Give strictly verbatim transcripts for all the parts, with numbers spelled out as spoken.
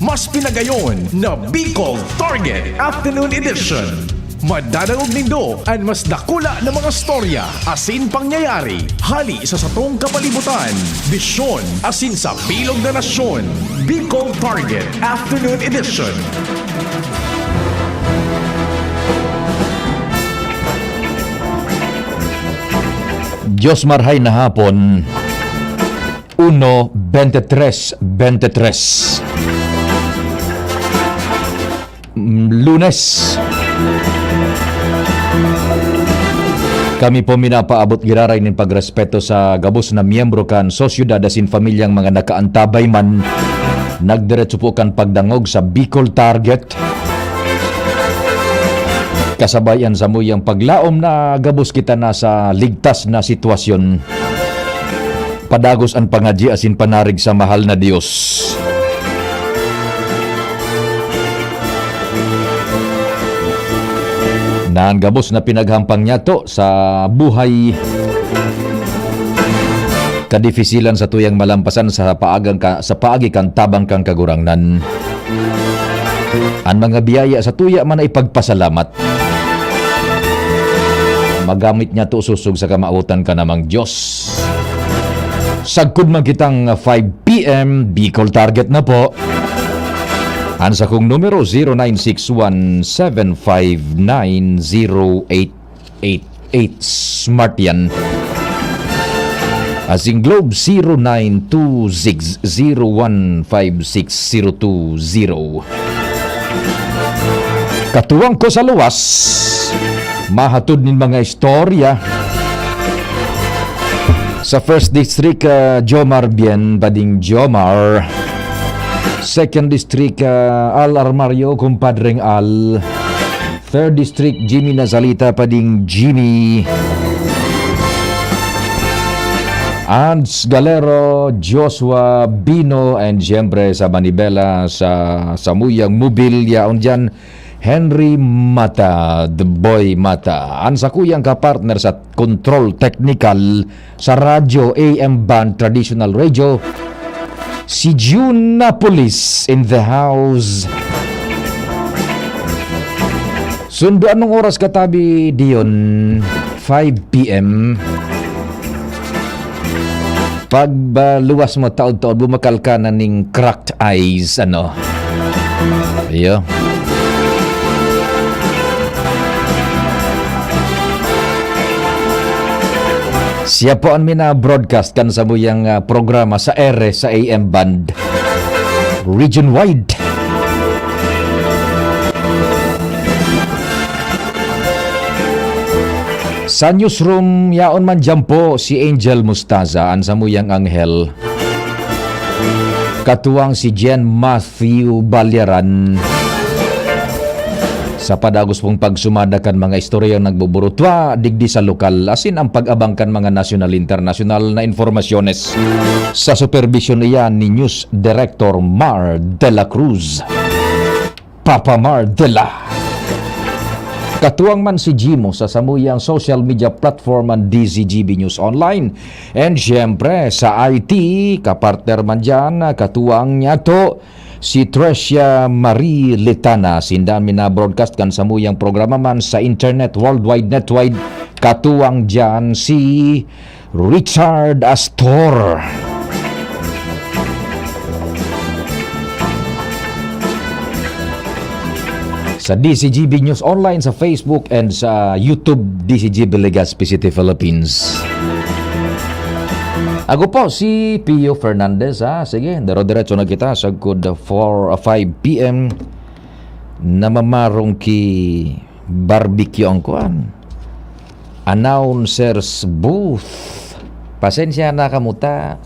Mas pinagayon na Bicol Target Afternoon Edition. Madadangog nindo an mas dakula na mga storya asin pangyayari hali sa satong kapalibutan, bisyon asin sa bilog na nasyon. Bicol Target Afternoon Edition. Diyos marhay na hapon. Uno, veintitrés, veintitrés. Mm, Lunes. Kami po minapaabot giraray nin pagrespeto sa gabos na miyembro kan sosyedad asin pamilyang mga nakaantabay man. Nagdiretso po kan pagdangog sa Bicol Target. Kasabay an samuyang paglaom na gabos kita nasa ligtas na sitwasyon. Padagos an pangadyi asin panarig sa mahal na Dios. Na an gabos na pinaghampang niyato sa buhay, kadifisilan satuyang malampasan sa paagang ka, sa paagi kan tabang kan Kagurangnan. An mga biyaya satuya man na ipagpasalamat. Magamit niyato sosog sa kamawotan kan Amang Dios. Sagkod man kitang five P M, Bicol Target na po. An sakong numero, zero nine six one seven five nine zero eight eight eight. Smart yan. Asin Globe, zero nine two six zero one five six zero two zero. Katuwang ko sa luwas, mahatod nin mga istorya. Sa First District, ah, Jomar Bien, Bading Jomar. Second District, ah, Al Armario, Kumpadreng Al. Third District, Jimmy Nazalita, Pading Jimmy. Ans Galero, Joshua Bino, and siyempre sa Manibela, sa samuyang mobilya, yaon dyan, Henry Mata, The Boy Mata. An sakuyang kapartner sa control technical sa radyo, A M band, traditional radio, si June Napolis in the house. Sundo, anong oras ka tabi, Dion? Five P M. Pag ba luwas mo, taod-taod, bumakal ka na ning cracked eyes, ano? Iyo. Siya po an mina-broadcast kan samuyang, ah, programa sa ere sa A M band. Region wide. Sa newsroom, yaon man diyan po si Angel Mostaza, an samuyang anghel. Katuwang si Jen Matthew Balyaran. Sa padagos pong pagsumada kan mga istoryang nagbuburutwa digdi sa lokal, asin ang pag-abang kan mga nasyonal, internasyonal na impormasyones. Sa superbisyon iyan ni News Director Mar de la Cruz. Papa Mar de la. Katuwang man si Jimo sa samuyang social media platform an D Z G B News Online. And siyempre, sa I T, kapartner man dyan, katuwang niyato, si Trecia Marie Letana. Sinda an mina-broadcast kan samuyang programa man sa internet, worldwide, netwide. Katuwang dyan si Richard Astor. Sa D Z G B News Online, sa Facebook, and sa YouTube, D Z G B Legazpi City, Philippines. Ako po si Pio Fernandez, ha. Sige, diro-diretso na kita sagkod four, ah, five P M. Namamarong ki barbecue ang kuan. Announcer's booth. Pasensya na kamo ta.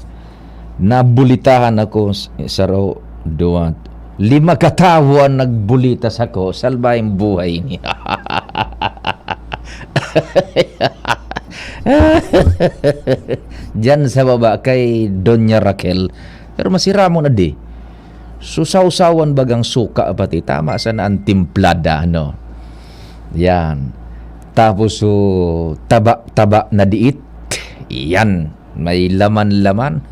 Nabulitahan ako s-, saro, duwa, lima katawo an nagbulita sako. Salbaheng buhay niya. Diyan sa baba kay Doña Raquel. Pero masiramon na di. So, sawsawan bagang suka pati. Tama sana an timplada, ano? Yan. Tapos, so, taba-taba na diit. Yan. May laman-laman.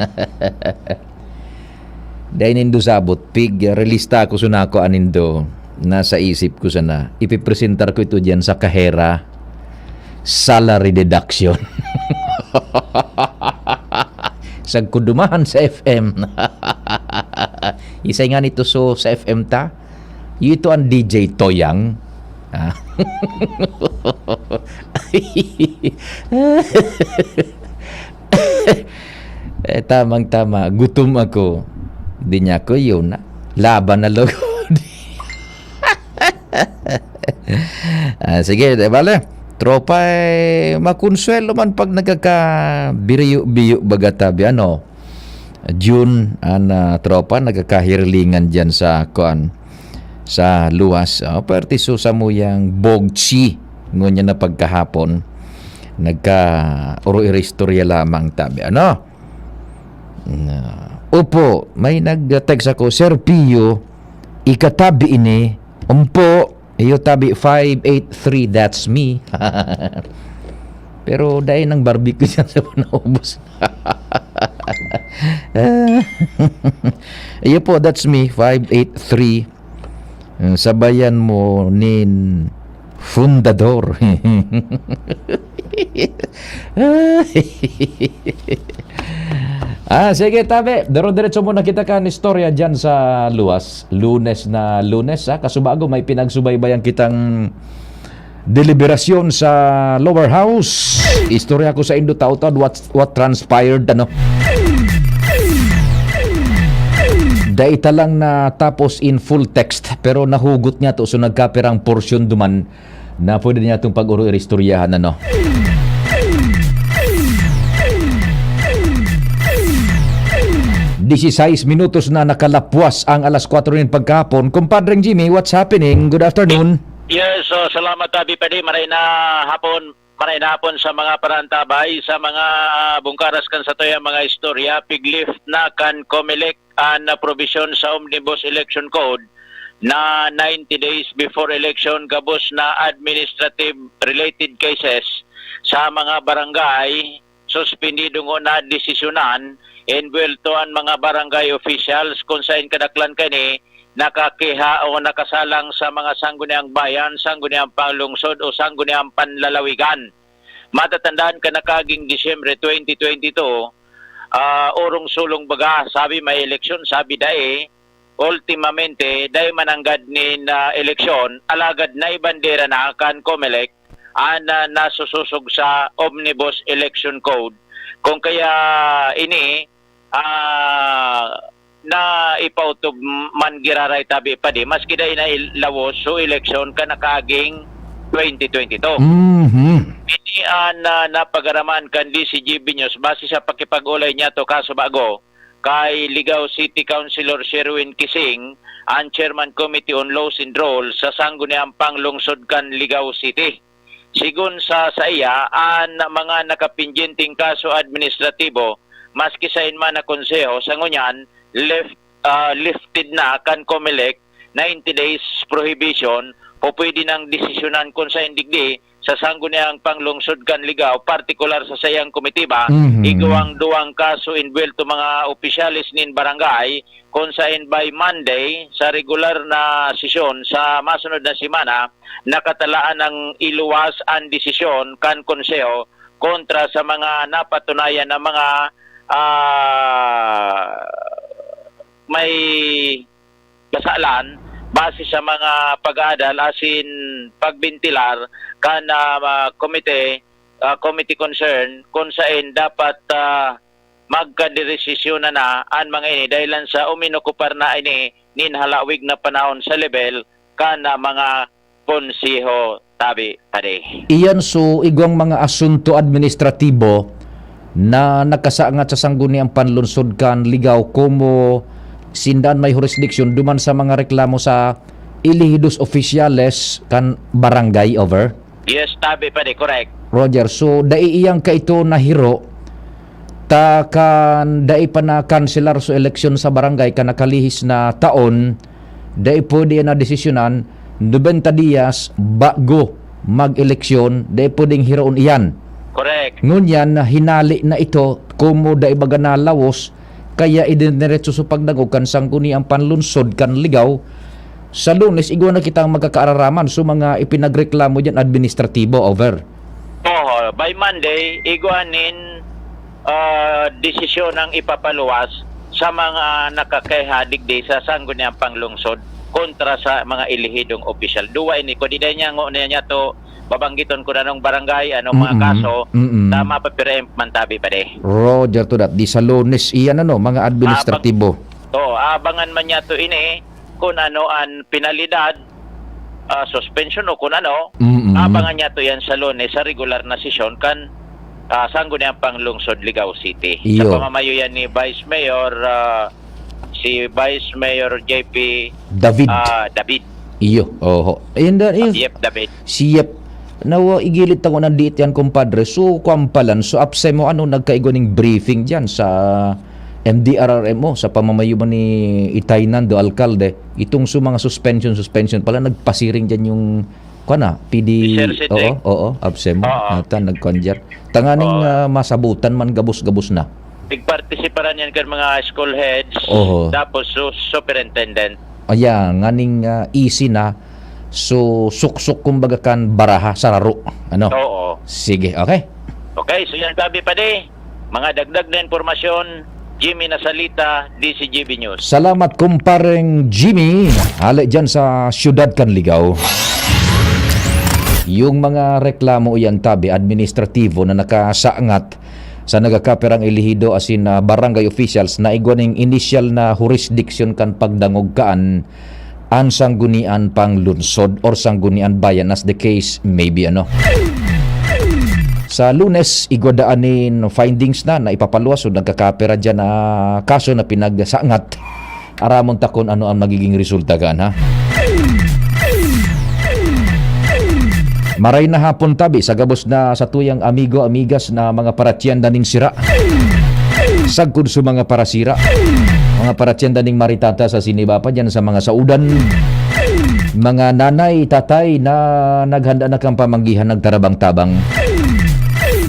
Dai nindo sabot, pig-release ta ako, sunako anindo. Nasa isip ko sana. Ipipresentar ko ito diyan sa kahera. Salary deduction. Sagko dumahan sa F M. Isay nga nito so sa F M ta? Ito ang D J Toyang. Ah. Eh, tamang-tama, gutom ako. Di niya ako yun, ah. Laban na lugod. Ah, sige, di bale. Tropa, eh, makonsuelo man pag nagkakabiyo-biyo baga tabi, ano? June, an, ah, tropa, nagkakahirlingan diyan sa, kuan, sa luwas. Ah, pwerte so samuyang bogchi, ngunyan na pagkahapon, nagka-uro-iro istorya lamang tabi, ano? Na, opo, may nag-text ako, "Sir Pio, ikatabi ini." Ompo, iyo tabi, five eight three, that's me. Pero dai nang barbecue siya sa panaubos. Iyo po, that's me, five eight three. Sabayan mo nin fundador. Ah, sige, tabi. Diro-diretso muna kita kan istorya dyan sa luwas. Lunes na Lunes, ha? Kasubago, may pinagsubaybayan kitang deliberasyon sa lower house. Istorya ko sa indo, tautod, what, what transpired, ano? Dai ta lang natapos in full text, pero nahugot niya to, so nagkapirang porsyon duman na pwede niya itong pag-uro-istoryahan, ano? Dieciséis minutos na nakalapwas ang alas kwatro nin pagkahapon. Kumpadreng Jimmy, what's happening? Good afternoon. Yes, so salamat, Abi Padi. Maray na hapon, maray na hapon sa mga parantabay, sa mga bungkaras kan satuyang mga istorya. Piglift na kan Comelec an provision sa Omnibus Election Code na ninety days before election gabos na administrative related cases sa mga barangay, suspendido ngona desisyonan, envuelto an mga barangay officials kun saen kadaklan kani nakakiha o nakasalang sa mga Sangguniang Bayan, Sangguniang Panlungsod o Sangguniang Panlalawigan. Matatandaan kan nakaaging Disyembre twenty twenty-two, ah, orong solong baga, sabi may eleksyon, sabi dai. Ultimamente, dai mananggad nin, ah, eleksyon, alagad naibandera na kan Comelec an, ah, nasusosog sa Omnibus Election Code. Kung kaya ini, ah, na ipautob man giraray tabi pa di, maski dai na il-, lawos so eleksyon kan nakaaging twenty twenty-two. Mhm. Ini an, ah, napagaraman kan D C G B News base sa pakipag-olay niya to kaso bago kay Ligao City Councilor Sherwin Kising, an Chairman Committee on Laws and Rules sa Sangguniang Panglungsod kan Ligao City. Sigon sa saiya, an mga nakapendyenteng kaso administratibo, maski saen man na konseho, sa ngunyan, left, ah, lifted na kan Comelec ninety days prohibition, pupwede nang desisyonan kun saen digdi sa Sangguniang Panglungsod kan Ligao, partikular sa saiyang komitiba, Mhm. igwang duwang kaso envuelto mga opisyales nin barangay, kun saen by Monday, sa regular na sesyon sa masunod na semana, nakatalaan nang iluwas an desisyon kan Konseho kontra sa mga napatunayan na mga, ah, may kasalan base sa mga pag-aadal asin pagbentilar kan, ah, komite, ah, committee concern kun saen dapat, ah, magkaderesisyonan na an mga ini dahilan sa uminokupar na ini nin halawig na panahon sa lebel kan, ah, mga konseho tabi padi. Iyan so igwang mga asunto administratibo na nakasangat sa Sangguniang Panlungsod kan Ligao, komo sinda an may jurisdiction duman sa mga reklamo sa elehidos opisyales kan barangay, over? Yes, tabi padi, correct. Roger, so dai iyang kaito nahiro ta kan dai pa na-kanselar so eleksyon sa barangay kan nakalihis na taon, dai pwede na desisyonan, nobenta dias bago mag-eleksyon, dai pwedeng hiroon iyan. Correct. Ngunyan, hinali na ito, komo dai baga na lawos, Kaya idiniretso sa pagdangog kan Sangguniang Panlunsod kan Ligao, sa Lunes, igwa na kitang magkakaararaman sa mga ipinagreklamo diyan administratibo, over. Oo, by Monday, igwa nin, ah, desisyon ang ipapaluwas sa mga nakakeha digdi sa Sangguniang Panglungsod kontra sa mga elehidong opisyal. Duwa ini, kung di dahil niya, ngo niya, niya to, babanggiton ko na nung barangay, anong mga Mm-mm. kaso, Mm-mm. tama pa, pero, eh, mantabi pa de. Roger to that. Di sa Lunes, iyan ano, mga administratibo. Abang-, oo, abangan man niya to ini, kung ano ang penalidad, ah, suspension o kung ano, Mm-mm. abangan niya to yan sa Lunes sa regular na sesyon kan, ah, Sangguniang Panglungsod, Ligao City. Iyo. Sa pamamayo yan ni Vice Mayor, ah, si Vice Mayor J P David. ah, David. Iyo, oho. Ayun da, ayun. Yep, David. Si Yep. Nawa, igilid ta ko nandito yan, kumpadre. So, kuwan palan, so, apse mo, ano, nagkaigwa ning briefing dyan sa M D R R M O, sa pamamayo man ni Itay Nando, alkalde. Itong so mga suspension, suspension pala, nagpasiring dyan yung, kuwan na, P D, Mister Sidney. Oo, oo, apse mo. Oo. Ata, nagkuwan dyan. Tanganing, Oo. ah, masabutan man, gabos-gabos na. Nagpartisiparan yan kan mga school heads, Oho. tapos su-, superintendent. Aya, nganing, ah, easy na. So, suksok kumbaga kan baraha, sararo. Ano? Oo. Sige, okay? Okay, so yan, sabi pa di, mga dagdag na impormasyon, Jimmy Nasalita, D C G B News. Salamat, kumpareng Jimmy. Hale dyan sa siyudad kan Ligao. Yung mga reklamo yan, tabi, administratibo na nakasaangat sa nagkakaperang elehido asin, ah, barangay officials na igwa ning inisyal na jurisdiction kan pagdangog kaan an Sanggunian Panglunsod or Sanggunian Bayan, as the case may be, ano. Sa Lunes, igwa daan nin findings na, na ipapaluwas o nagkakapera dyan na kaso na pinagsaangat. Aramon ta kun ano ang magiging resulta kan, ha? Maray na hapon, tabi, sa gabos na satuyang amigo, amigas na mga paratyenda ning sira. Sagkod sa mga parasira. Mga paratyenda ning maritata sa siniba pa dyan sa mga saudan. Mga nanay, tatay na naghanda na kang pamanggihan, nagtarabang-tabang.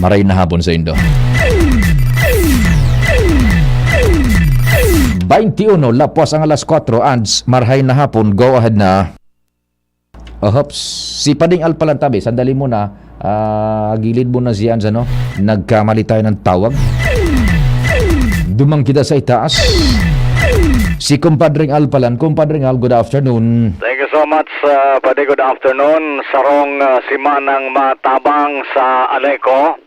Maray na hapon sa indo. Bainti uno, lapwas ang alas kwatro, ads, marhay na hapon, go ahead na. Ohops, si Pading Al palan, tabi, sandali muna. Ah, gilid muna si Ans, ano? Nagkamali tayo ng tawag. Dumang kita sa itaas. Si Kumpadring Al palan. Kumpadring Al, good afternoon. Thank you so much, ah, Padi. Good afternoon. Sarong, ah, simanang matabang sa Aleco.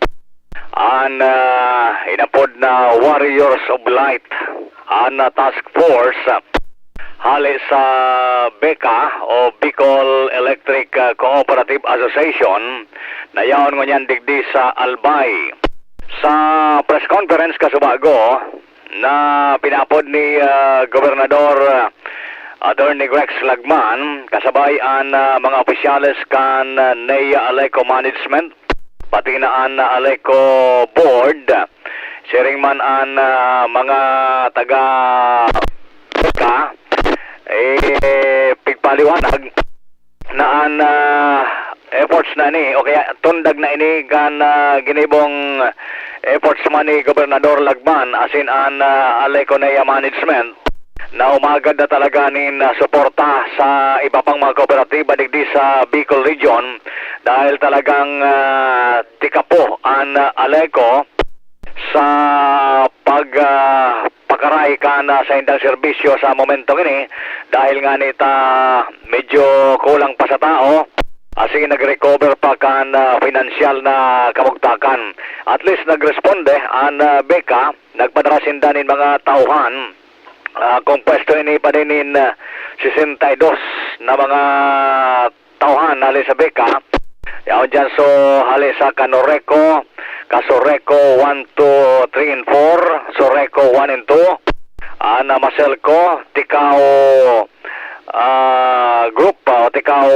An, ah, inapod na Warriors of Light, an, ah, task force, ah, hale sa BECA o Bicol Electric, ah, Cooperative Association, na yaon ngunyan digdi sa Albay. Sa press conference kasubago, na pinapod ni, ah, Gobernador, ah, Attorney Rex Lagman, kasabay an, ah, mga opisyales kan, ah, NEA Aleco Management, pati na an, ah, Aleco Board, siring man an, ah, mga taga ka, eh, pigpaliwanag na an, ah, efforts na ini, o kaya tundag na ini kan, ah, ginibong efforts man ni Gobernador Lagman asin an, ah, Aleco NEA Management na umagad na talaga nin, ah, suporta sa iba pang mga kooperatiba digdi sa Bicol Region dahil talagang, ah, tikapo an, ah, Aleco sa pag, ah, pakaray kan, ah, saindang serbisyo sa momentong ini, dahil nga nita medyo kulang pa sa tao, asin nag-recover pa kan, ah, pinansyal na kabugtakan. At least nagresponde an, ah, BECA, nagpadara sinda nin mga tauhan. Ah, kompwesto ini pa rin nin, ah, sesenta y dos na mga tauhan hale sa BECA. Yaon dyan, so, hale sa Canoreco, Casoreco one, two, three, and four, Soreco one and two, ah, na Maselco, Ticao, ah, Group, ah, o Ticao,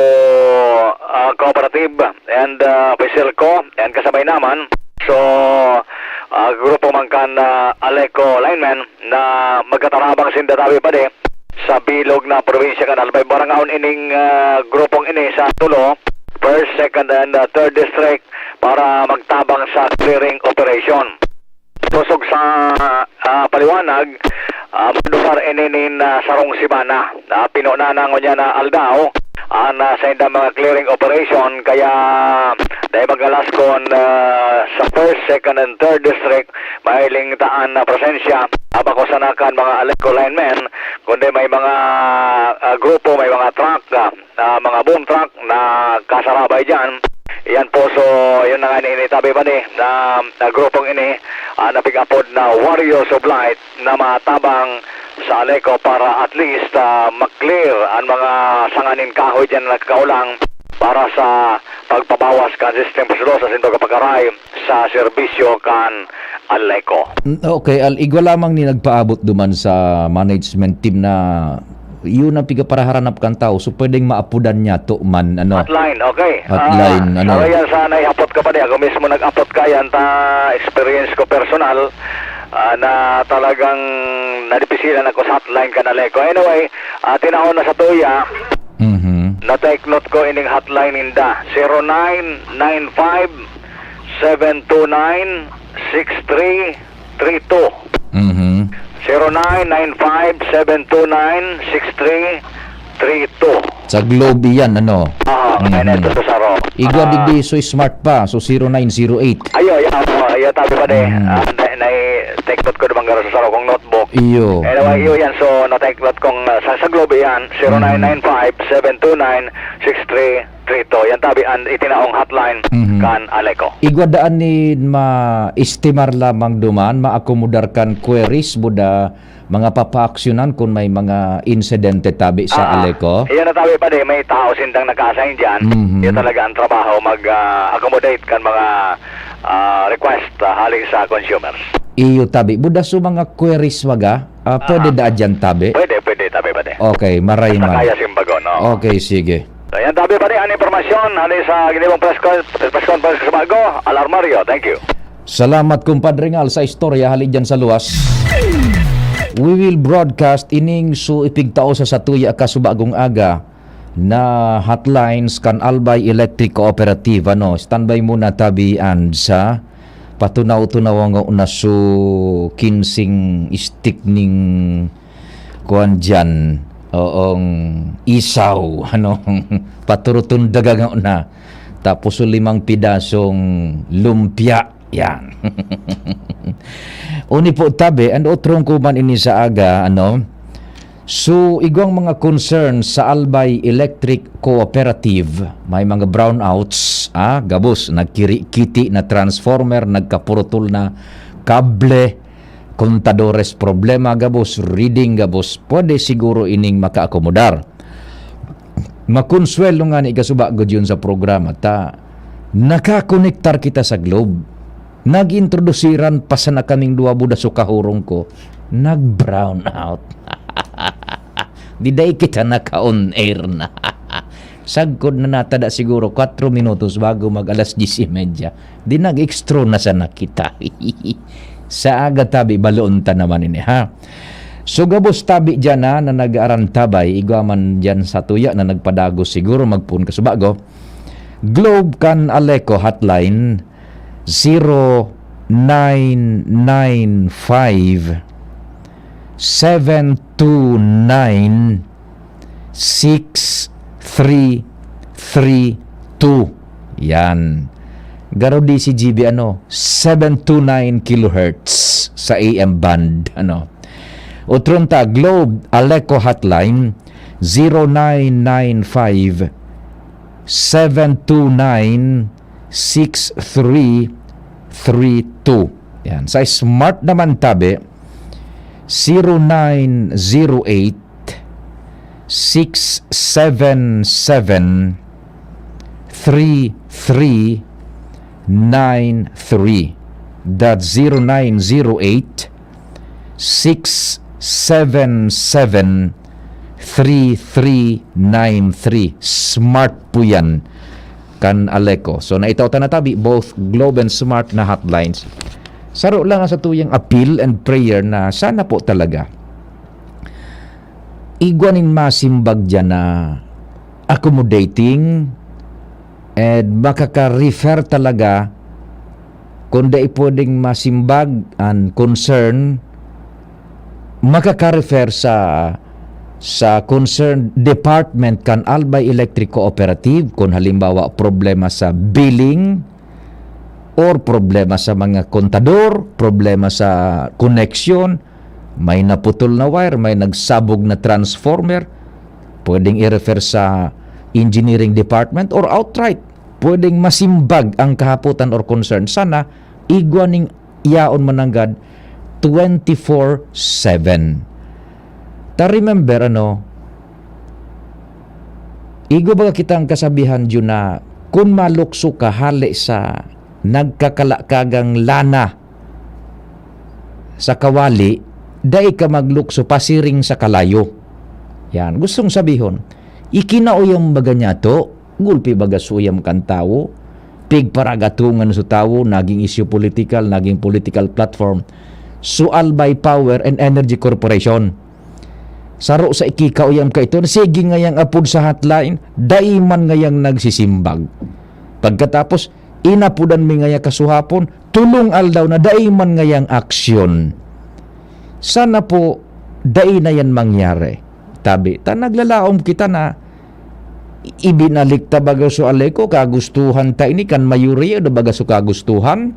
ah, Cooperative, and, ah, Peselco, and kasabay naman. So, ah, grupo man kan, ah, Aleco Linemen na magkatarabang sinda tabi pa di sa bilog na probinsya kan Albay. Barangaon ining, ah, grupong ini sa tulo, first, second, and, ah, third district para magtabang sa clearing operation. Kusog sa, ah, paliwanag, ah, madusar ini nin, ah, sarong semana. Ah, pinuna na ngunyan na aldaw an, ah, saindang mga clearing operation, kaya dai magalas kun, ah, sa first, second, and third district, mahiling ta an, ah, presensya, ah, bako sana kan mga Aleco linemen, kundi may mga, ah, grupo, may mga truck, ah, ah, mga boom truck na kasarabay diyan. Yan po, so, yun na nga ini, tabi pa ni, na, na grupong ini, ah, napig-apod na Warriors of Light na matabang sa Aleco para at least, ah, ma-clear an mga sanga nin kahoy diyan na nagkakaulang para sa pagpabawas kan sistema sa sindog pag-aray sa serbisyo kan Aleco. Mm, okay, al-, igwa lamang ni nagpaabot duman sa management team na yun ang pigaparaharanap kan tao. So, pwedeng maapodan niya to man, ano? Hotline, okay. Hotline, Ah, ano? Sa yan, sa naihapot ka pa di, ako mismo nag-apot ka yan, ta experience ko personal, ah, na talagang nadipisilan ako sa hotline kan Aleco. Anyway, ah, tinaon na sa tuya, Mhm. na-take note ko ining hotline ninda, zero nine nine five, seven two nine, six three three two. Mhm. Zero nine nine five, seven two nine, six three three two. Sa Globe iyan, ano? Ah, Mhm. kaya na ito sa Saro. Igwa Ah. digdi, so smart pa. So, zero nine zero eight. Ayo, ayo, ayo, ayo, tabi pa di. Mhm. Ah, na, na, take note ko naman garo sa Saro kong notebook. Iyo. Anyway, Mhm. iyo yan. So, na-take note kong, ah, sa, sa Globe yan, Mhm. zero nine nine five, seven two nine, six three three two. Yan tabi an itinaong hotline Mhm. kan Aleco. Igwa daan ni ma-estimar lamang duman, maakomodar kan queries, buda mga papaaksyonan kun may mga insidente tabi sa Ah, Aleco? Iyan na tabi pa di, may tao sindang naka-assign diyan. Mhm. Iyan talaga ang trabaho, mag, ah, accommodate kan mga, ah, request, ah, hali sa consumers. Iyo tabi. Buda so mga queries, waga? Ah, pwede Ah. daa diyan tabi? Pwede, pwede tabi pa di. Okay, maray Basta man. Kaya simbagon, no? Okay, sige. So, yan tabi pa di, an impormasyon, hali sa ginibong press con-, press conference sa Bago, Alarmario. Thank you. Salamat, Compadre Ngal, sa istorya hali dyan sa luwas. We will broadcast ining so ipigtao sa satuya kasubagong aga na hotlines kan Albay Electric Cooperative. Ano, standby muna tabi an sa patunaw-tunaw ang una so kinsing stick ning kuwan diyan. Oong isaw, ano, paturutundaga nga una. Tapos so limang pidasong lumpia. Yan. Uni po tabi, an otrong kuman ini sa aga, ano? So, igwang mga concern sa Albay Electric Cooperative, may mga brownouts, ah, gabos, nagkirikiti na transformer, nagkapurutol na kable, kontadores, problema gabos, reading gabos, pwede siguro ining makaakomodar. Makonsuwelo ngani kasuba gud yun sa programa ta nakakonektar kita sa Globe. Nag-introdusiran pa sana kaming duwa buda so kahurong ko, nag-brown out. Di dai kita naka-on air na. Sagkod na natada siguro kwatro minutos bago mag alas diyes y media. Di nag-extra na sana kita. Sa aga tabi, baloon ta naman ini, ha? So, gabos tabi dyan, ha, na nag-aarantabay, igwa man dyan sa tuya na nagpadagos siguro, magpoon kasubago. Globe kan Aleco hotline, zero nine nine five, seven two nine, six three three two. Yan. Garo di si G B, ano, seven two nine kilohertz sa A M band, ano. Otron ta, Globe Aleco Hotline, zero nine nine five, seven two nine, six three three two. Yan. Sa Smart naman tabi, zero nine zero eight, six seven seven, three three nine three. That's zero nine zero eight, six seven seven, three three nine three. Smart po yan. Kan Aleco. So, naitaw ta na tabi, both Globe and Smart na hotlines. Saro lang ang satuyang appeal and prayer na sana po talaga igwa nin masimbag diyan na accommodating and makaka-refer talaga Kung dai pwedeng masimbag an concern, makaka-refer sa, sa concerned department kan Albay Electric Cooperative. Kung halimbawa, problema sa billing or problema sa mga kontador, problema sa connection, may naputol na wire, may nagsabog na transformer, pwedeng i-refer sa engineering department or outright, pwedeng masimbag ang kahapotan or concern. Sana igwa ning yaon mananggad twenty-four seven. Ta remember, ano, igwa baga kitang kasabihan, Jun, na kun malukso ka hale sa nagkakalakagang lana sa kawali, dai ka maglukso pasiring sa kalayo. Yan, gustong sabihon, ikinauyam baga niya to, gulpi baga suyam kan tawo, pigparagatungan sa tawo, naging isyu politikal, naging political platform. So, Albay Power and Energy Corporation. Saro sa ikikauyam ka ito, sige ngayang apod sa hotline, dai man ngayang nagsisimbag. Pagkatapos, inapodan mi ngaya kasuhapon, tulong aldaw na dai man ngayang aksyon. Sana po, dai na yan mangyari. Tabi, ta naglalaom kita na ibinalik ta baga so alay ko, kagustuhan ta ini kan mayoriya, da baga so kagustuhan.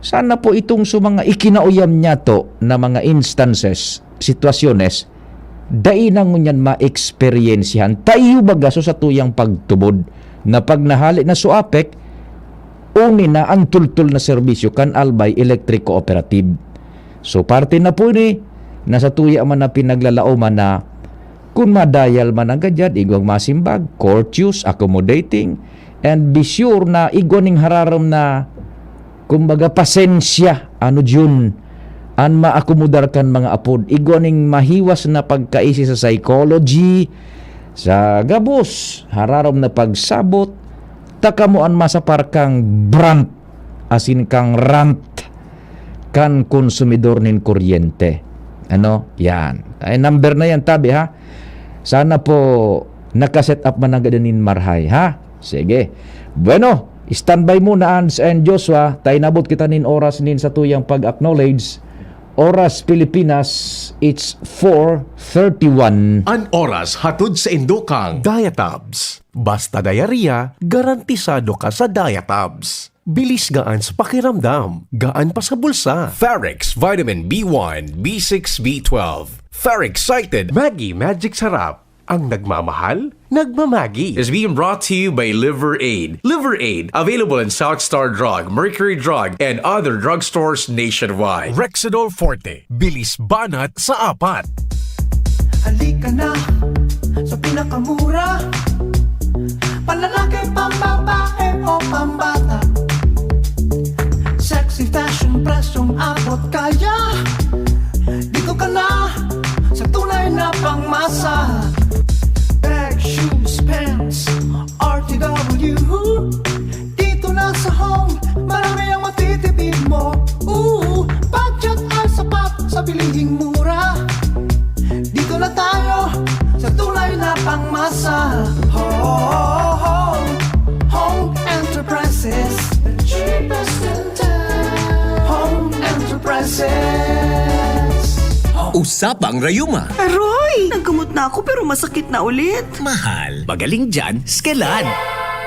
Sana po itong so mga ikinauyam niya to na mga instances, sitwasyones, dai na ngunyan maeksperiensyahan tayo baga so satuyang pagtubod na pag nahali na so apek, uni na ang tultol na serbisyo kan Albay Electric Cooperative. So, parte na po ini na satuya man na pinaglalaoman na kun madayal man ang gadyad, igwang masimbag, courteous, accommodating, and be sure na igwa ning hararom na, kumbaga, pasensya, ano, Jun, an maakomodar kan mga apod. Igwa ning mahiwas na pagkaisi sa psychology, sa gabos, hararom na pagsabot, ta kamo an masapar kang brunt asin kang rant kan konsumidor nin kuryente. Ano? Yan. Ay, number na yan, tabi, ha? Sana po naka-set up man ang gada nin marhay, ha? Sige. Bueno, standby muna, Ans and Joshua. Ta inabot kita nin oras nin satuyang pag-acknowledge. Oras Pilipinas, it's four thirty-one. An oras hatod sa indokang Diatabs. Basta diarrhea, garantisado ka sa Diatabs. Bilis gaan sa pakiramdam, gaan pa sa bulsa. Farex Vitamin B one, B six, B twelve. Farex Excited. Maggi Magic Sarap. Ang nagmamahal, nagmamagi. Is being brought to you by Liver Aid. Liver Aid, available in South Star Drug, Mercury Drug, and other drugstores nationwide. Rexidol Forte, bilis banat sa apat. Halika na sa pinakamura. Panlalaki, pambabae o pambata. Sexy fashion, presyong abot kaya. Dito ka na sa tunay na pangmasa. Bag, shoes, pants, R T W. Dito na sa Home, marami ang matitipid mo. Ooh, budget ay sapat sa bilihing mura. Dito na tayo sa tunay na pangmasa. Home, Home Enterprises, the cheapest in town. Home Enterprises. Usapang rayuma. Aroy! Nagkamot na ako pero masakit na ulit. Mahal. Magaling dyan, Skelan.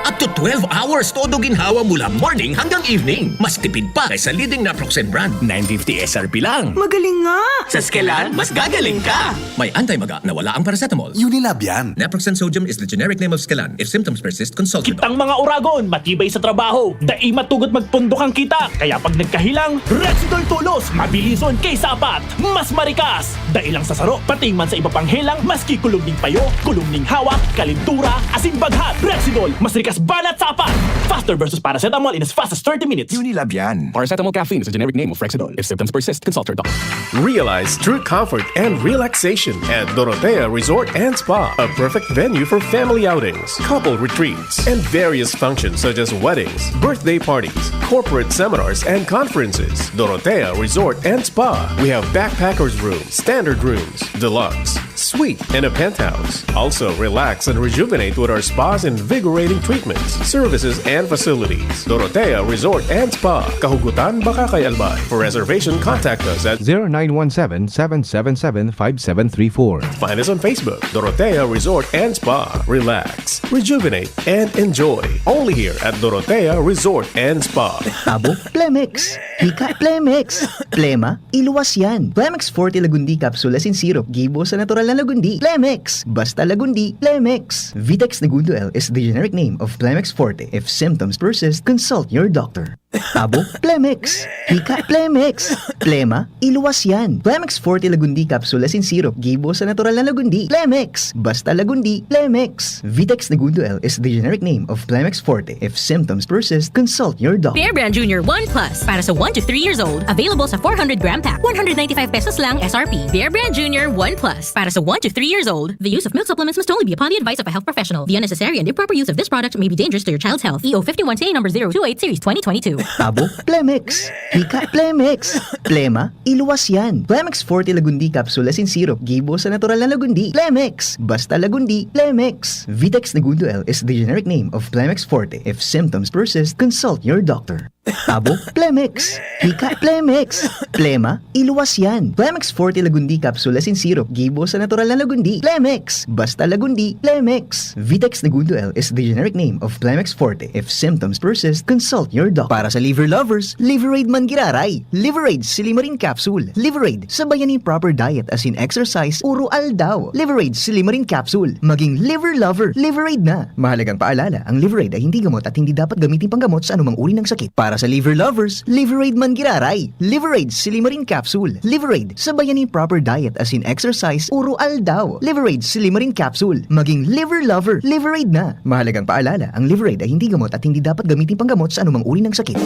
Up to twelve hours todo ginhawa mula morning hanggang evening. Mas tipid pa kaysa leading naproxen brand. Nine fifty S R P lang. Magaling nga! Sa Skelan, mas gagaling ka! May anti-maga na wala ang paracetamol. Unilab yan. Naproxen sodium is the generic name of Skelan. If symptoms persist, consult your doctor. Kitang mga oragon, matibay sa trabaho, dai matugot magpundok ang kita. Kaya pag nagkahilang, Rexidol Tulos, mabilison kaysa apat, mas marikas. Dai lang sa saro, pati man sa iba pang helang, maski kulog ning payo, kulog ning hawak, kalintura, asin baghat. Rexidol, mas rikas banat sa apat. Faster versus paracetamol in as fast as thirty minutes. Unilab yan. Paracetamol caffeine is a generic name of Rexidol. If symptoms persist, consult your doctor. Realize true comfort and relaxation at Dorotea Resort and Spa, a perfect venue for family outings, couple retreats, and various functions such as weddings, birthday parties, corporate seminars, and conferences. Dorotea Resort and Spa. We have backpackers room, standard rooms, deluxe, Suite and a penthouse. Also, relax and rejuvenate with our spa's invigorating treatments, services, and facilities. Dorotea Resort and Spa, Kahugutan, Bacacay, Albay. For reservation, contact us at zero nine one seven, seven seven seven, five seven three four. Find us on Facebook, Dorotea Resort and Spa. Relax, rejuvenate, and enjoy. Only here at Dorotea Resort and Spa. Tabo, Plemex. Hika, Plemex. Plema, iluwas yan. Plemex Forte Lagundi Capsule as in syrup, gibo sa natural na Lagundi. Plemex. Basta Lagundi, Plemex. Vitex Negundo L is the generic name of Plemex Forte. If symptoms persist, consult your doctor. Tabo, Plemex. Hika, Plemex. Plema, iluwas yan. Plemex Forte Lagundi Capsule as in syrup, gibo sa natural na Lagundi. Plemex. Basta Lagundi, Plemex. Vitex Negundo L is the generic name of Plemex Forte. If symptoms persist, consult your doctor. Bear Brand Junior one Plus para sa one to three years old. Available sa four hundred gram pack. One hundred ninety-five pesos lang S R P. Bear Brand Junior one Plus para sa one to three years old. The use of milk supplements must only be upon the advice of a health professional. The unnecessary and improper use of this product may be dangerous to your child's health. E O fifty-one T A number zero two eight series twenty twenty-two. Tabo, Plemex. Hika, Plemex. Plema, iluwas yan. Plemex Forte Lagundi Capsule as in syrup, gibo sa natural na Lagundi. Plemex. Basta Lagundi, Plemex. Vitex Negundo L is the generic name of Plemex Forte. If symptoms persist, consult your doctor. Tabo, Plemex. Hika, Plemex. Plema, iluwas yan. Plemex Forte Lagundi Capsule as in syrup, gibo sa natural na Lagundi. Plemex. Basta Lagundi, Plemex. Vitex Negundo L is the generic name of Plemex Forte. If symptoms persist, consult your doctor. Para sa liver lovers, Liverade man giraray. Liverade Silimarin Capsule. Liverade, sabayan nin proper diet as in exercise, uro aldaw. Liverade Silimarin Capsule. Maging liver lover, Liverade na. Mahalagang paalala, ang Liverade ay hindi gamot at hindi dapat gamitin panggamot sa anumang uri ng sakit. Para sa liver lovers, Liverade man giraray. Liverade Silimarin Capsule. Liverade, sabayan nin proper diet as in exercise, uro aldaw. Liverade Silimarin Capsule. Maging liver lover, Liverade na. Mahalagang paalala, ang Liverade ay hindi gamot at hindi dapat gamitin panggamot sa anumang uri ng sakit.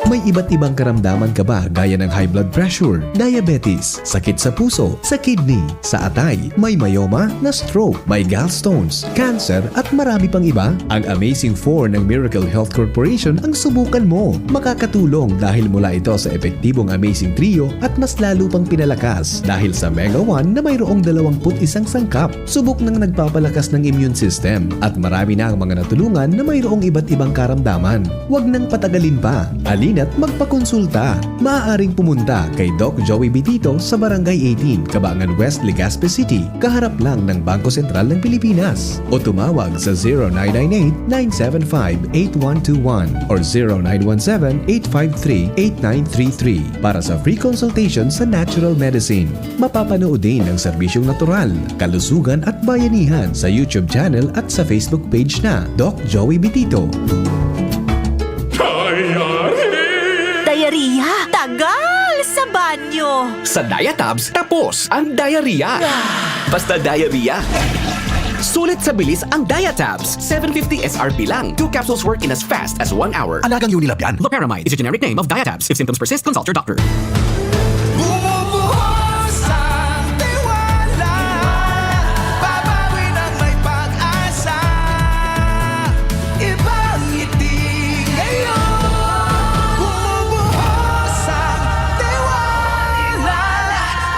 May iba't ibang karamdaman ka ba, gaya ng high blood pressure, diabetes, sakit sa puso, sa kidney, sa atay, may myoma, na-stroke, may gallstones, cancer, at marami pang iba? Ang Amazing four ng Miracle Health Corporation ang subukan mo. Makakatulong dahil mula ito sa epektibong Amazing Trio at mas lalo pang pinalakas dahil sa Mega one na mayroong dalawampu't isang sangkap. Subok nang nagpapalakas ng immune system at marami na ang mga natulungan na mayroong iba't ibang karamdaman. Huwag nang patagalin pa. Halina't magpakonsulta. Maaaring pumunta kay Doc Joey Bitito sa Barangay eighteen, Cabangan West, Legazpi City, kaharap lang ng Bangko Sentral ng Pilipinas. O tumawag sa zero nine nine eight, nine seven five, eight one two one or zero nine one seven, eight five three, eight nine three three para sa free consultation sa natural medicine. Mapapanood din ang serbisyong natural, kalusugan at bayanihan sa YouTube channel at sa Facebook page na Doc Joey Bitito. Diarrhea? Tagal sa banyo! Sa Diatabs, tapos ang diarrhea. Basta diarrhea. Sulit sa bilis ang Diatabs. Seven fifty S R P lang. Two capsules work in as fast as one hour. Alagang Unilab yan. Loperamide is a generic name of Diatabs. If symptoms persist, consult your doctor. Bumubuhos ang tiwala. Babawi ng may pag-asa. Ibang ngiti ngayon. Bumubuhos ang tiwala.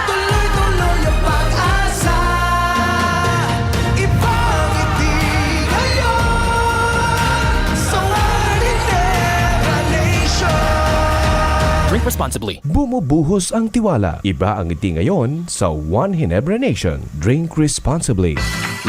Tuloy-tuloy ang pag-asa. Ibang ngiti ngayon sa One Ginebra Nation. Drink responsibly. Bumubuhos ang tiwala. Iba ang ngiti ngayon sa One Ginebra Nation. Drink responsibly.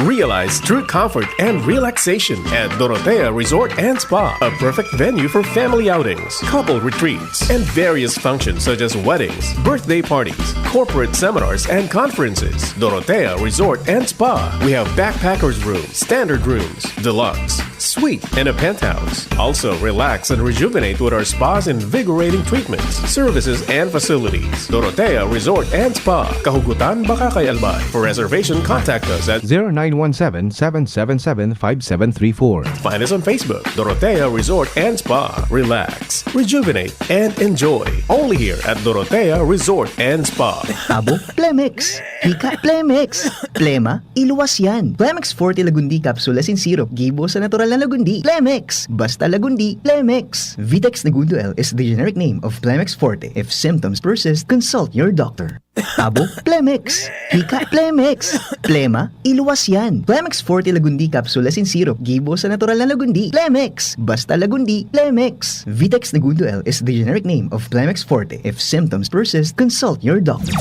Realize true comfort and relaxation at Dorotea Resort and Spa, a perfect venue for family outings, couple retreats, and various functions such as weddings, birthday parties, corporate seminars, and conferences. Dorotea Resort and Spa. We have backpackers room, standard rooms, deluxe, suite, and a penthouse. Also, relax and rejuvenate with our spa's invigorating treatments, services, and facilities. Dorotea Resort and Spa, Kahugutan, Bacacay, Albay. For reservation, contact us at zero nine one seven, seven seven seven, five seven three four. Find us on Facebook, Dorotea Resort and Spa. Relax, rejuvenate, and enjoy. Only here at Dorotea Resort and Spa. Tabo, Plemex. Hika, Plemex. Plema, iluwas yan. Plemex Forte Lagundi Capsule as in syrup, gibo sa natural na Lagundi, Plemex. Basta Lagundi, Plemex. Vitex Negundo L is the generic name of Plemex Forte. If symptoms persist, consult your doctor. Tabo, Plemex. Hika, Plemex. Plema, iluwas yan. Plemex Forte Lagundi Capsule as in syrup. Gibo sa natural na Lagundi. Plemex. Basta Lagundi, Plemex. Vitex Negundo L is the generic name of Plemex Forte. If symptoms persist, consult your doctor.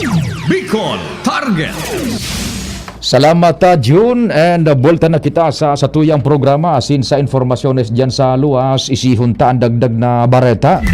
Bicol Target. Salamat, ah, June. And, ah, buelta na kita sa satuyang programa. Asin sa informasyones diyan sa luwas, isihon ta an dagdag na bareta.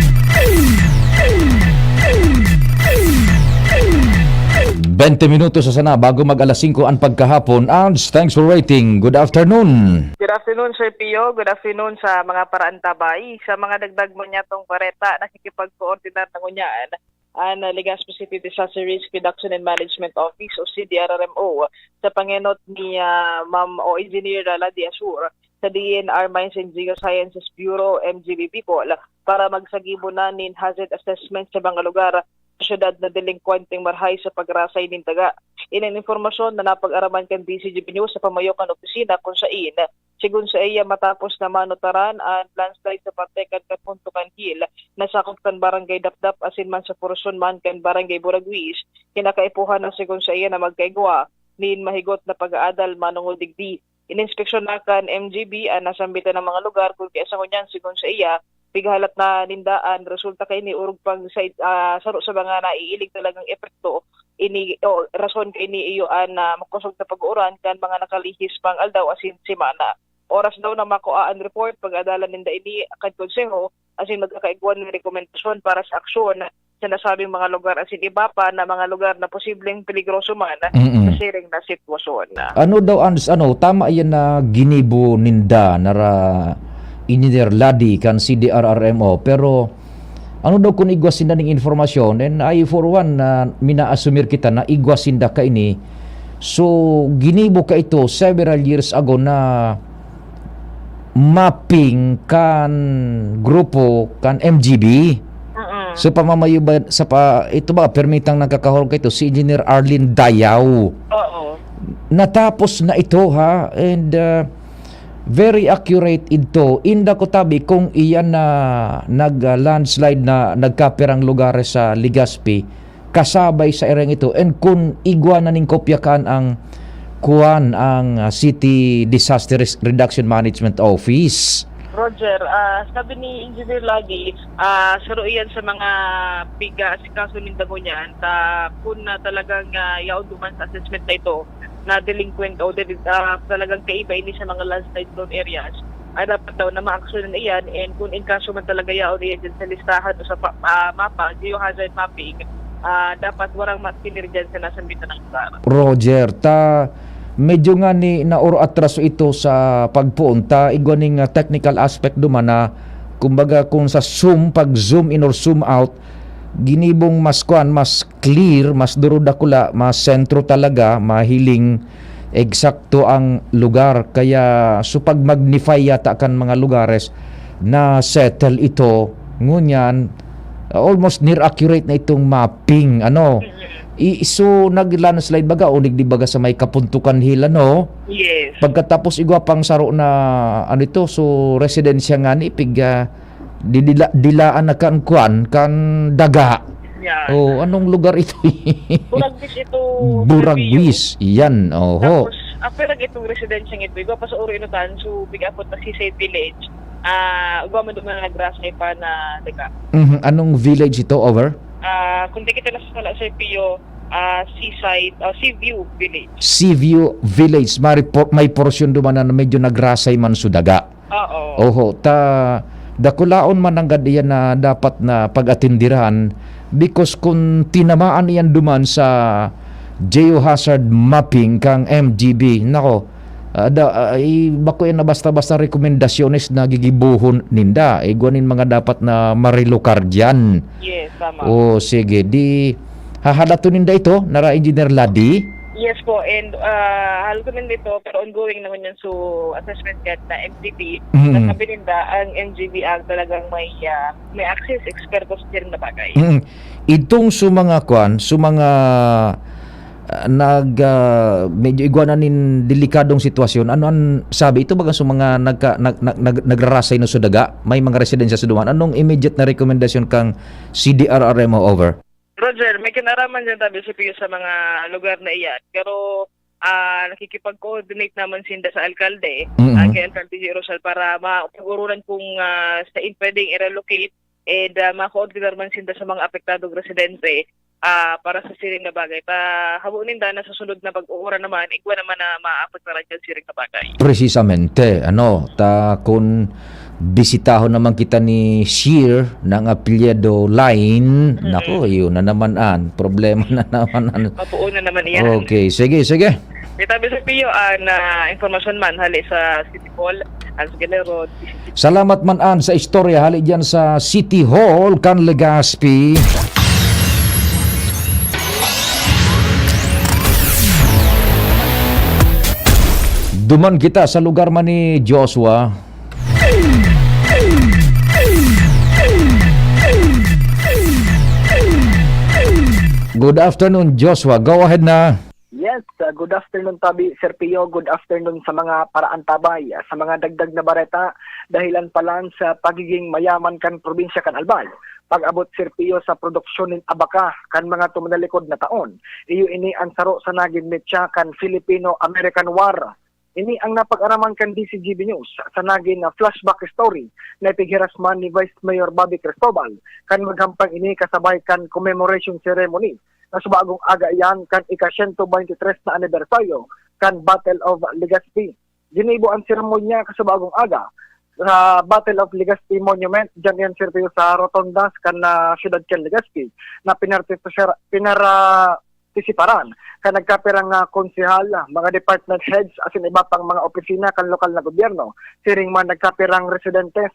Bente minutos sana bago mag alas singko an pagkahapon. Arns, thanks for waiting. Good afternoon. Good afternoon, Sir Pio. Good afternoon sa mga paraantabay. Sa mga dagdag man niyatong bareta, nakikipagkoordinar na ngunyan an, ah, Legazpi City Disaster Risk Reduction and Management Office o C D R R M O sa pangenot ni, ah, Ma'am o Engineer Lala Diasur sa D N R Mines and Geosciences Bureau, M G B Bicol, para magsagibo na nin hazard assessment sa mga lugar sa syudad na delinkwenteng marhay sa pagrasay nin daga. Ini an impormasyon na napag-araman kan D C G B News sa pamayo kan opisina, kun sain, segun sa iya, matapos na manutaran an landslide sa parte kan Kapuntukan Hill, na sakop kan Barangay Dapdap asin man sa porsyon man kan Barangay Buraguis, kinakaipuhan na, segun sa iya, na magkaigwa nin mahigot na pag-aadal manongod digdi. Ininspeksyon na kan M G B an nasambitan na mga lugar, kun kaya sa ngunyan, segun sa iya, pighalat na ninda an resulta kaini, orog pang sa, ah, saro sa mga naiiling talagang epekto ini, o rason kaini iyo an, ah, makosog na pag-uuran kan mga nakalihis pang aldaw asin semana. Oras daw na makua an report, pag-adalan ninda ini kan Konseho asin magkakaigwa nin rekomendasyon para sa aksyon sa nasabing mga lugar asin iba pa na mga lugar na posibleng peligroso man Mm-mm. sa siring na sitwasyon. Ano daw, Ans, ano, tama yan na ginibo ninda, nara, Engineer Ladi kan C D R R M O, pero ano daw kun igwa sinda ning informasyon? And I, for one, na minaasumir kita na igwa sinda kaini. So, ginibo ka ito several years ago na mapping kan grupo kan M G B. Mm-mm. So, pamamayo ba, sa pa, ito ba, permitang nagkakahulog ka ito, si Engineer Arlene Dayaw. Oo. Natapos na ito, ha? And, uh, very accurate ito. Inda ko tabi kung iyan na nag, uh, landslide na nagkapirang lugares sa Legazpi, kasabay sa ireng ito. And kun igwa na ning kopya kan ang kuan, ang, ah, City Disaster Risk Reduction Management Office. Roger, ah, sabi ni Engineer Lagi, ah, saro iyan sa mga piga-asikaso ninda ngunyan, ta kun na talagang, ah, yaon duman sa assessment na ito, na delinquent o deli-, ah, talagang kaiba ini sa mga landslide prone areas, ah, dapat daw na maaksyonan iyan, and kung in kaso man talaga yaon iyan dyan sa listahan o sa pa-, ah, mapa, geohazard mapping, ah, dapat warang makilir dyan sa nasambitan na lugar. Roger, ta medyo nga ni naoro atraso ito sa pagpoon, ta igwa ning, ah, technical aspect duman na, kumbaga, kung sa zoom, pag zoom in or zoom out, ginibong mas kuan, mas clear, mas durudakula, mas sentro talaga, mahiling eksakto ang lugar. Kaya, so, pag-magnify yata kan mga lugares, na-settle ito. Ngunyan, almost near accurate na itong mapping, ano. Mm. I-, so, nag-landslide baga, o nagdi baga sa may Kapuntukan Hill, ano? Yes. Pagkatapos, igwa pang saro na, ano ito, so, residensya nga ni, pig, ah, di-, dila-, dilaan na kan kuan, kan daga. Yan. Oh, anong lugar ito? Buraguis ito, Buraguis. Yan, oho. Tapos, after nag itong residensyang ito, igwa pa sa Oro Inutan, so, big apot na Seaside Village. Ah, igwa man doon na nagrasay pa na daga. Mhm. Anong village ito, over? Ah, kung di kita nasasala, Sir Pio, ah, Seaside, ah, Seaview Village. Seaview Village. May por-, may porsyon duman na medyo nagrasay man sa daga. Oo. Oho, ta dakulaon man nanggad iyan na dapat na pag-atindiran, because kun tinamaan iyan duman sa geohazard mapping kang M G B, nako, ah, da, ah, i-, bako iyan na basta-basta rekomendasyones na gigibohon ninda. Igwa nin mga dapat na marilokar diyan. Yes, tama. O, sige, di hahalaton ninda ito, nara Engineer Ladi? Yes po, and, ah, halaton ninda ito, pero ongoing na ngunyan so assessment guide na M G B. Mm. Nasabi ninda, ang M G B ang talagang may, ah, may access, eksperto sa siring na bagay. Mm. Itong sa mga kwan, sa mga ah, nag, ah, medyo igwa na nin delikadong sitwasyon. Ano an sabi? Ito baga sa mga nagka nag nag nag nagrarasay na sa daga, may mga residensya sa duman. Anong immediate na rekomendasyon kang C D R R M O over? Roger, may kinaraman diyan tabi si Pio sa mga lugar na iyan. Pero, ah, nakikipag-coordinate naman sinda sa alkalde, Mm. ah, kay Alkalde G. Rosal para mapag-urulan kung, ah, sain pwedeng i-relocate and, ah, ma-coordinate man sinda sa mga apektadong residente, ah, para sa siring na bagay. Ta habo ninda na sa sunod na pag-uuran naman, igwa naman na maapektaran kan siring na bagay. Precisamente, ano, ta kun bisitahon naman kita ni Sheer ng apelyido Line, Mm. naku, yun na naman an problema na naman an Mapuo na naman iyan. Okay, sige, sige. May tabi sa Pio, ah, na impormasyon man hali sa City Hall, Angeles Road, Salamat man an sa istorya hali diyan sa City Hall kan Legazpi. Duman kita sa lugar man ni Joshua. Good afternoon, Joshua. Go ahead na. Yes, ah, good afternoon, Tabi, Sir Pio. Good afternoon sa mga paraantabay, ah, sa mga dagdag na bareta. Dahilan pa lang sa pagiging mayaman kan probinsya kan Albay. Pag-abot, Sir Pio, sa produksyon nin abaka kan mga tuminalikod na taon. Iyo ini ang saro sa nagin mitya kan Filipino-American War. Ini ang napag-araman kan D C G B News sa nagin na flashback story na ipighiras man ni Vice Mayor Bobby Cristobal kan maghampang ini kasabay kan commemoration ceremony na subagong aga iyan kan ika-siyento baynte tres na anibersaryo kan Battle of Legazpi. Ginibo an seremonya kasubagong aga sa Battle of Legazpi Monument, diyan iyan, Sir Pio, sa rotondas kan, ah, siyudad kan Legazpi na pinartisi-, pinara-, partisiparan kan nagkapirang, ah, konsehal, ah, mga department heads asin iba pang mga opisina kan lokal na gobyerno, siring man nagkapirang residentes.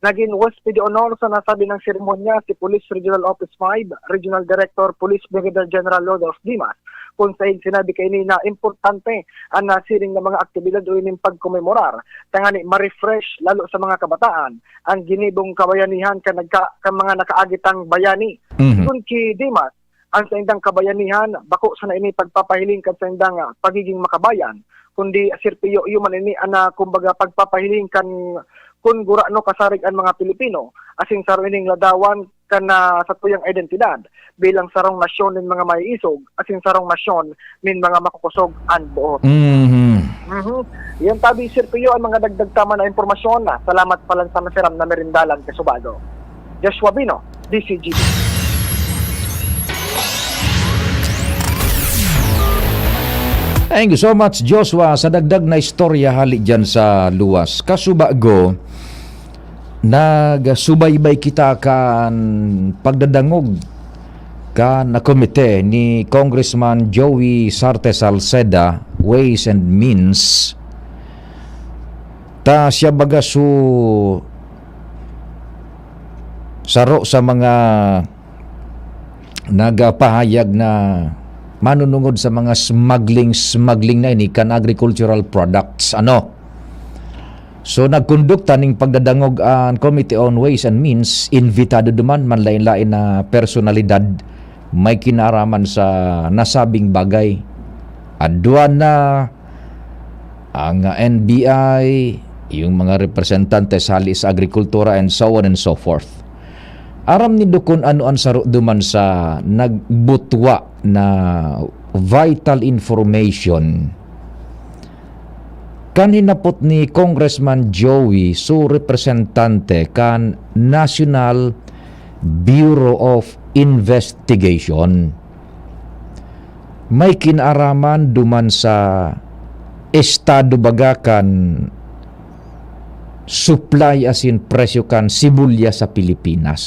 Nagin huwes de honor sa nasabing seremonya si Police Regional Office five Regional Director Police Brigadier General Rodolph Dimas, kun saen sinabi kaini na importante an nasiring na mga aktibidad o ining pagkomemorar, tangani ma-refresh lalo sa mga kabataan ang ginibong kabayanihan kan nagka-, kan mga nakaagitang bayani. Mhm. Sigon ki Dimas, ang saindang kabayanihan, bako sana ini pagpapahiling kan saindang, ah, pagiging makabayan, kundi, Sir Pio, iyo man ini an, ah, kumbaga, pagpapahiling kan kun gurano kasarig an mga Pilipino, asin saro ining ladawan kan, ah, satuyang identidad bilang sarong nasyon nin mga maiisog, asin sarong nasyon nin mga makukosog an boot. Mhm. Mhm. Iyan tabi, Sir Pio, ang mga dagdag ta man na impormasyon. Salamat pa lang sa masiram na merindalan kasubago. Joshua Bino, D C G B. Thank you so much, Joshua, sa dagdag na istorya hali diyan sa luwas. Kasubago, nagsubaybay kita kan pagdadangog kan komite ni Congressman Joey Sarte Salceda, Ways and Means, ta siya baga su-, saro sa mga nagpahayag na manunungod sa mga smuggling, smuggling na ini kan agricultural products. Ano? So, nagkondukta ning pagdadangog an Committee on Ways and Means, imbitado duman, manlaen-laen na personalidad may kinaaraman sa nasabing bagay. Aduana, ang, ah, N B I, yung mga representante sa hali sa agrikultura, and so on and so forth. Aram nindo kun ano an saro duman sa nagbutwa na vital information? Kan hinapot ni Congressman Joey su representante kan National Bureau of Investigation, may kinaaraman duman sa estado baga kan supply asin presyo kan sibuyas sa Pilipinas.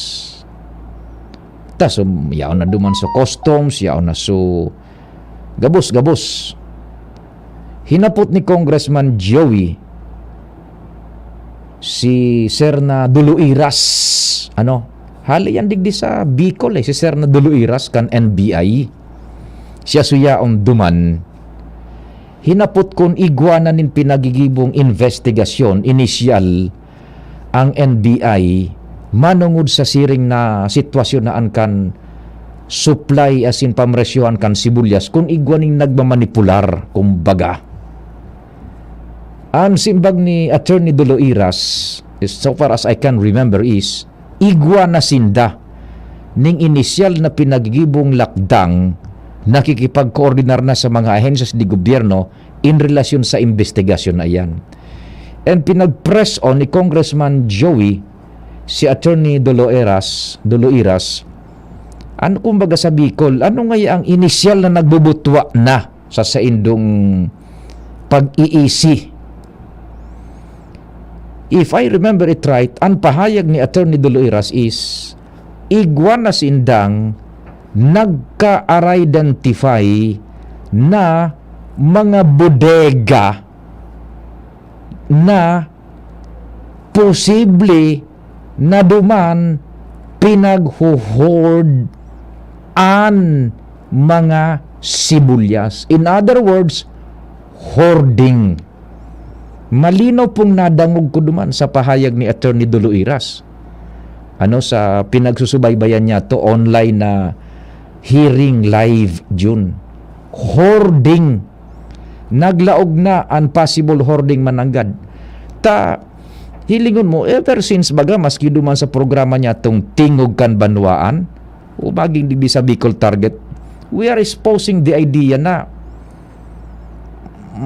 Tas, um, yaon na duman sa customs, yaon na su gabos, gabos. Hinapot ni Congressman Joey si Sir na Duluiras, ano? Hali yan digdi sa Bicol, eh, si Sir na Duluiras kan N B I. Siya su yaon duman. Hinapot kun igwa na nin pinagigibong investigasyon inisyal ang N B I manongod sa siring na sitwasyon na an kan supply asin pamresyohan kan sibulyas kun igwa ning nagmamanipular, kumbaga. An simbag ni Attorney Doloiras, is, so far as I can remember, is igwa na sinda ning inisyal na pinagigibong lakdang, nakikipagkoordinar na sa mga ahensyas de gobyerno in relasyon sa imbestigasyon na iyan. And pinag-press on ni Congressman Joey si Attorney Doloeras, Doloiras, ano kumbaga sa Bicol, ano ngaya ang inisyal na nagbubutwa na sa saindong pag-iisi? If I remember it right, ang pahayag ni Attorney Doloiras is igwa na sindang nagka-identify na mga bodega na posible na duman pinagho-hoard an mga sibulyas. In other words, hoarding. Malinaw pong nadangog ko duman sa pahayag ni Attorney Doloiras. Ano, sa pinagsusubaybayan niya to, online na hearing live, Jun. Hoarding. Naglaog na an possible hoarding mananggad. Ta, hilingon mo, ever since baga, maski duman sa programa niya tong Tingog kan Banwaan, o maging digdi sa Bicol Target, we are espousing the idea na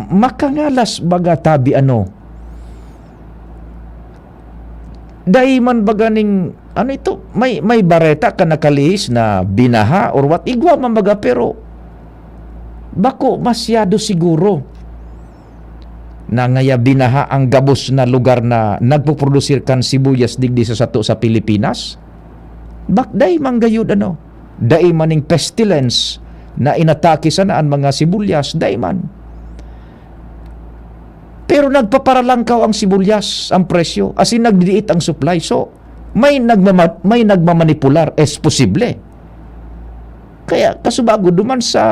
makangalas baga tabi ano. Dai man baga ning, ano ito, may, may bareta ka nakalihis na binaha or what, igwa man baga, pero bako masyado siguro na ngaya binaha ang gabos na lugar na nagpuprodusir kan sibuyas digdi sa sato sa Pilipinas. Bak-, dai man gayud ano, dai man ning pestilence na inatake sana an mga sibuyas, dai man. Pero nagpaparalangkaw ang sibuyas, ang presyo, asin nagdidiit ang supply. So, may nagmama-, may nagmamanipular, es posible. Kaya kasubago duman sa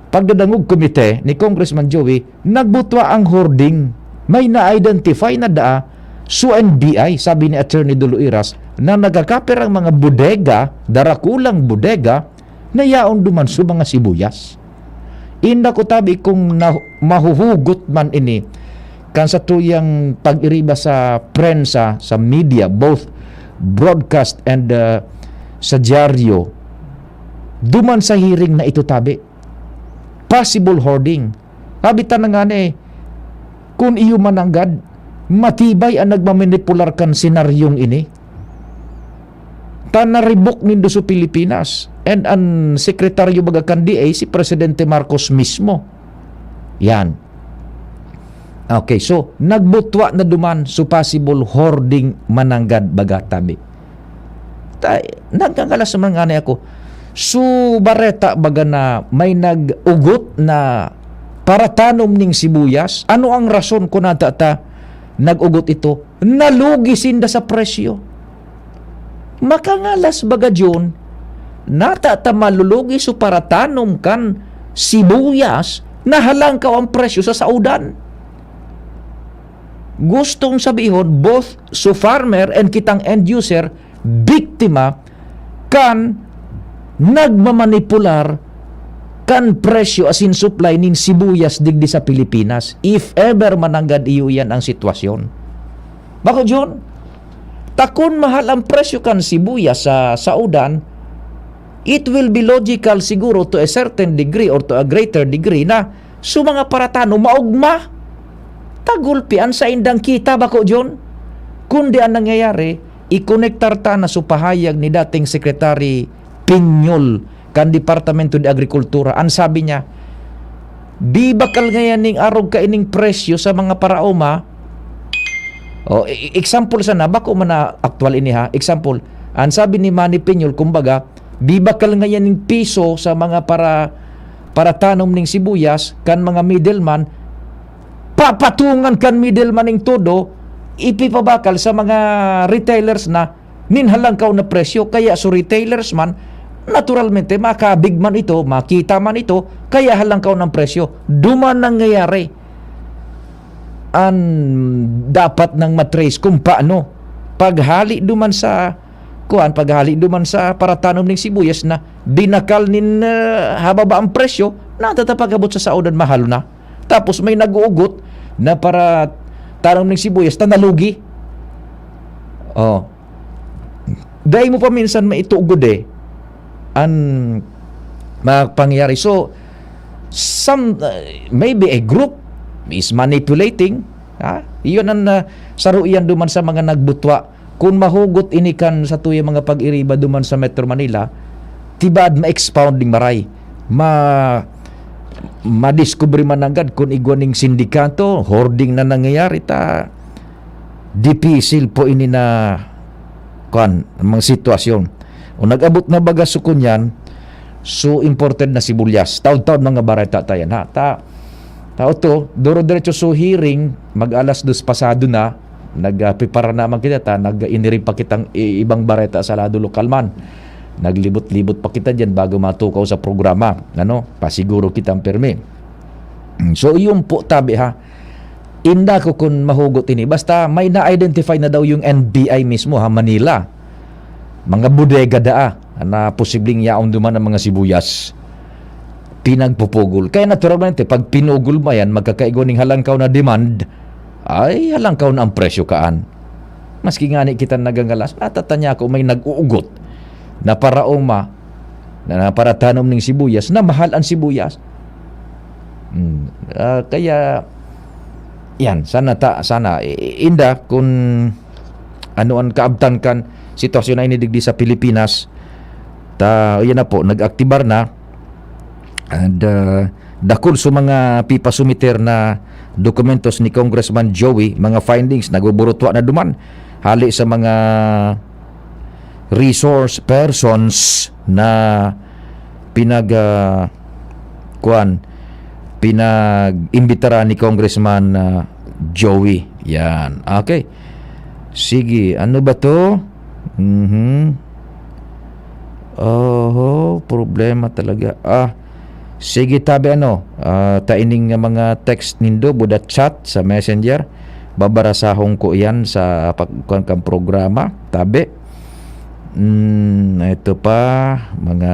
pagdadangog komite ni Congressman Joey, nagbutwa ang hoarding. May na-identify na daa, so N B I, sabi ni Attorney Doloiras, na nagkakapirang mga bodega, darakulang bodega, na yaon duman sa mga sibuyas. Inda ko tabi kung na-, mahuhugot man ini kan sa tuyang pag-iriba sa prensa, sa media, both broadcast and, uh, sa dyaryo, duman sa hearing na ito tabi. Possible hoarding. Sabi ta na nga ni, kun iyo mananggad, matibay ang nagmamanipular kan senaryong ini. Ta naribok nindo sa Pilipinas. And ang sekretaryo baga kan D A, si Presidente Marcos mismo. Yan. Okay, so, nagbutwa na duman so possible hoarding mananggad baga tabi. Ta-, nagkakalas naman nga ako. So, bareta baga na may nag-ugot na paratanom ning sibuyas? Ano ang rason kung nata ta nag-ugot ito? Nalugi sinda sa presyo. Makangalas baga, Jun, nata ta malulugi so paratanom kan sibuyas na halangkaw ang presyo sa saudan. Gustong sabihon, both so farmer and kitang end user, biktima kan nagmamanipular kan presyo asin supply nin sibuyas digdi sa Pilipinas, if ever mananggad iyo iyan ang sitwasyon. Bako, Jun, ta kun mahal ang presyo kan sibuyas sa saudan, it will be logical siguro to a certain degree or to a greater degree na so mga paratanom maogma. Ta gulpi an saindang kita, bako, Jun. Kundi ang nangyayari, ikonektar ta na so pahayag ni dating Secretary Piñol kan Departamento de Agrikultura. An sabi niya, "Bibakal ngayan ning arog kaining presyo sa mga paraoma." O, i-, example sana, bako man na aktual ini ha. Example, an sabi ni Manny Piñol, kumbaga, bibakal ngayan ning piso sa mga para, paratanom ning sibuyas kan mga middleman, papatungan kan middleman ning todo, ipipabakal sa mga retailers na nin halangkaw na presyo. Kaya so retailers man, naturalmente, makabig man ito, makita man ito, kaya halangkaw ng presyo. Duman nangyayari an dapat nang matrace kung paano paghali duman sa kuan, paghali duman sa paratanom ning sibuyas na dinakal nin, ah, hababa ang presyo, natatapag-abot sa saodan, mahal na. Tapos may nag-uugot na paratanom ning sibuyas na nalugi. Oh. Dai mo pa minsan maitugod, eh, an mga pangyayari. So, some, uh, maybe a group is manipulating, ha? Iyon ang, uh, saro iyan duman sa mga nagbutwa. Kun mahugot ini kan satuyang mga pag-iriba duman sa Metro Manila, tibaad ma-expound ning maray. Ma-, madiskubre man nanggad kun igwa ning sindikato, hoarding na nangyayari ta. Dipisil po ini na, kuan, mga sitwasyon. O nag-abot na baga sa kunyan, so imported na sibuyas. Taod-taod mga bareta ta yan, ha? Ta, tao to, duro-diretso so hearing, mag-alas dos pasado na, nagpipara naman kita, ta, nag-iniri pa kitang i-, ibang bareta sa lado lokal man. Naglibot-libot pa kita dyan bago matukaw sa programa. Ano? Pasiguro kitang permi. Mm, so, yun po, tabi, ha. Inda ko kun mahugot ini. Basta may na-identify na daw yung N B I mismo, ha, Manila. Mga bodega daa na posibleng yaon duman ang mga sibuyas. Pinagpupugol. Kaya naturalmente, pag pinugol mo yan, magkakaigwa ning halangkaw na demand, ay halangkaw na ang presyo kaan. Maski ngani kita nagangalas, natatanya ko may nag-uugot na paraoma, na, na paratanom ning sibuyas, na mahal ang sibuyas. Hmm. Ah, kaya, yan, sana ta, sana, i-, i-, inda kun ano an kaabtan kan sitwasyon na ini digdi sa Pilipinas. Ta, yan na po, nag-aktibar na. And, ah, dakul sa mga pipasumiter na dokumentos ni Congressman Joey, mga findings, nagbuburutwa na duman. Hali sa mga resource persons na pinag, ah, kuwan, pinag-imbitara ni Congressman, ah, Joey. Yan. Okay. Sige, ano ba to? Mhm. Oho, problema talaga. Ah, sige, tabi ano, ah, ta ining mga text nindo, buda chat sa Messenger. Babarasahon ko iyan sa pag-, kuwan kan programa. Tabi. Hmm, ito pa, mga,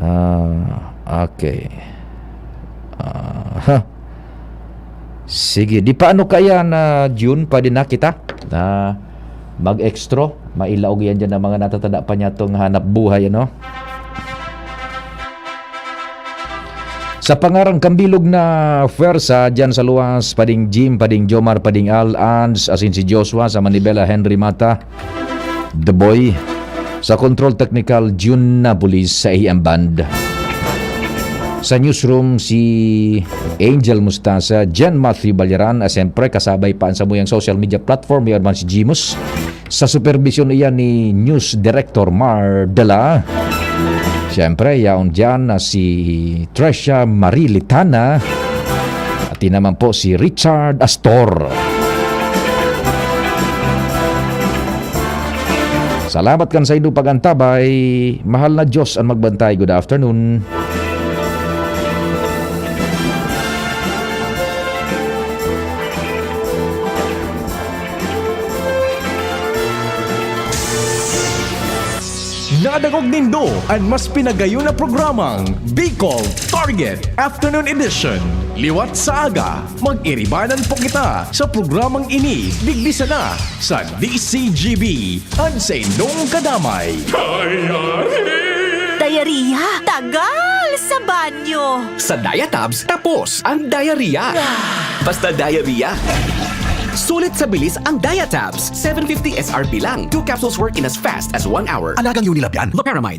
ah, okay. Ah, ha. Sige, di pa ano kaya na June, pwede na kita na mag-extra. Mailaog yan dyan ang mga natatada pa niya tong hanap buhay, ano? Sa pangaran kan bilog na pwersa, dyan sa luwas, pading Jim, pading Jomar, pading Al, Ans, asin si Joshua, sa Manibela, Henry Mata, The Boy. Sa Control Technical, June Napolis sa A M Band. Sa newsroom, si Angel Mustasa, Jan Matthew Balyaran, at siyempre, kasabay pa ang samuyang social media platform, yaon man si Jimus. Sa supervision iyan ni News Director Mar Dela. Siyempre, yaon dyan na si Tresha Marie Litana. At yun naman po si Richard Astor. Salamat kan sa inyong pag-antabay. Mahal na Diyos ang magbantay. Good afternoon. Nadangog nindo an mas pinagayon na programang Bicol Target Afternoon Edition. Liwat sa aga, mag-iribanan po kita sa programang ini digdi sana sa D C G B, an saindong kadamay. Diarrhea? Tagal sa banyo! Sa Diatabs, tapos ang diarrhea. Basta diarrhea. Sulit sa bilis ang Diatabs. Seven fifty S R P lang. Two capsules work in as fast as one hour. Alagang Unilab yan. Loperamide.